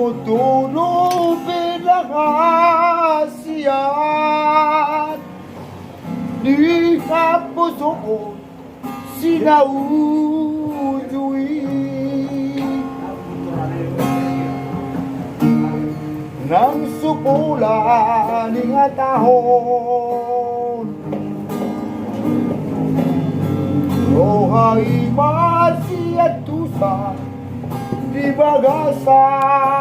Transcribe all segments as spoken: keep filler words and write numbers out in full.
Dohot pe na hasian ni haposohon sinauju i, nang so pola nihatahon, roha i ma sian tusan di bagasan.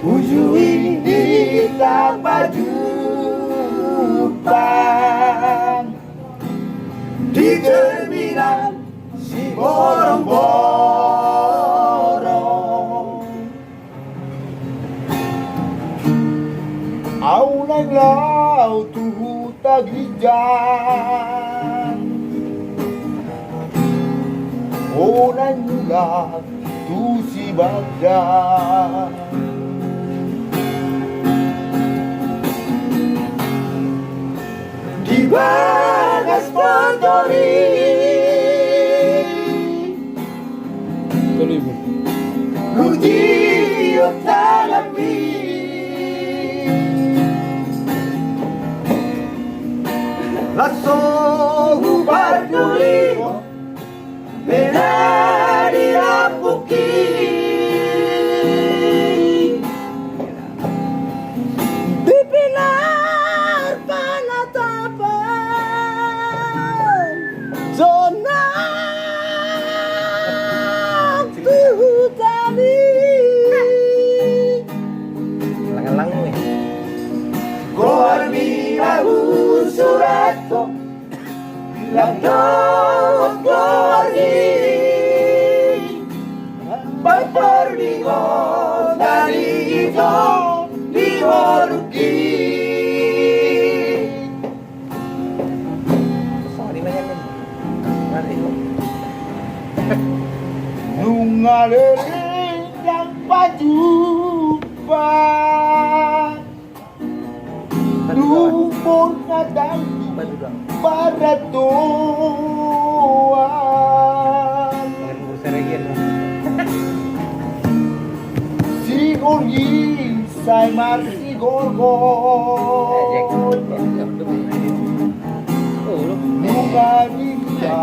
Uju i hita pajumpang di cerminan Siborongborong. Au naeng laho tu huta ginjang, ho naeng mulak tu Sibanda. Di bagas potor i, tolu ribu. Hutiop tanganmi, laos so huparduli be na di lambungki. Di pilar panatapan, jonok tu hutami. Langan-langan, eh. Goarmi ma husurathon, lam dohot goarhi, baen parningotan i ito di ngolungki. Nunga leleng nang pajumpang, umur na tanggung paratuan. Sigor i sai marsigorgor, nunga di hita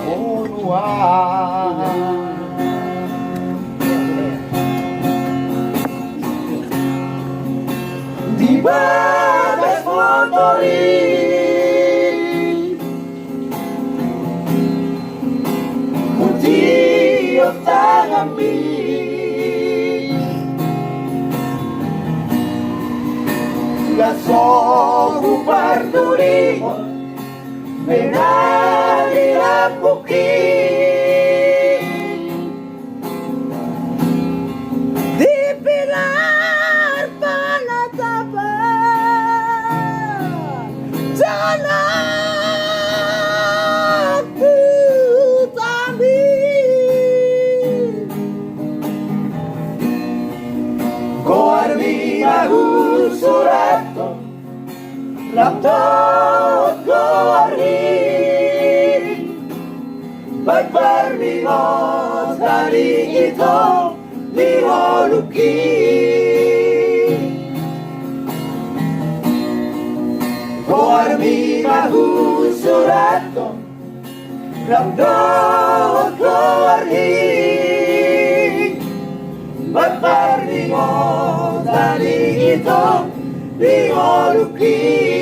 bonuan. Di bagas potor i, hutiop tanganmi, laos so huparduli be na di lambungki. Di pilar panatapan, jonok tu hutami. Goarmi ma husurathon, lam dohot goarhi, baen parningotan i ito di ngolungki. Goarmi ma husurathon, lam dohot goarhi, baen parningotan i ito di ngolungki.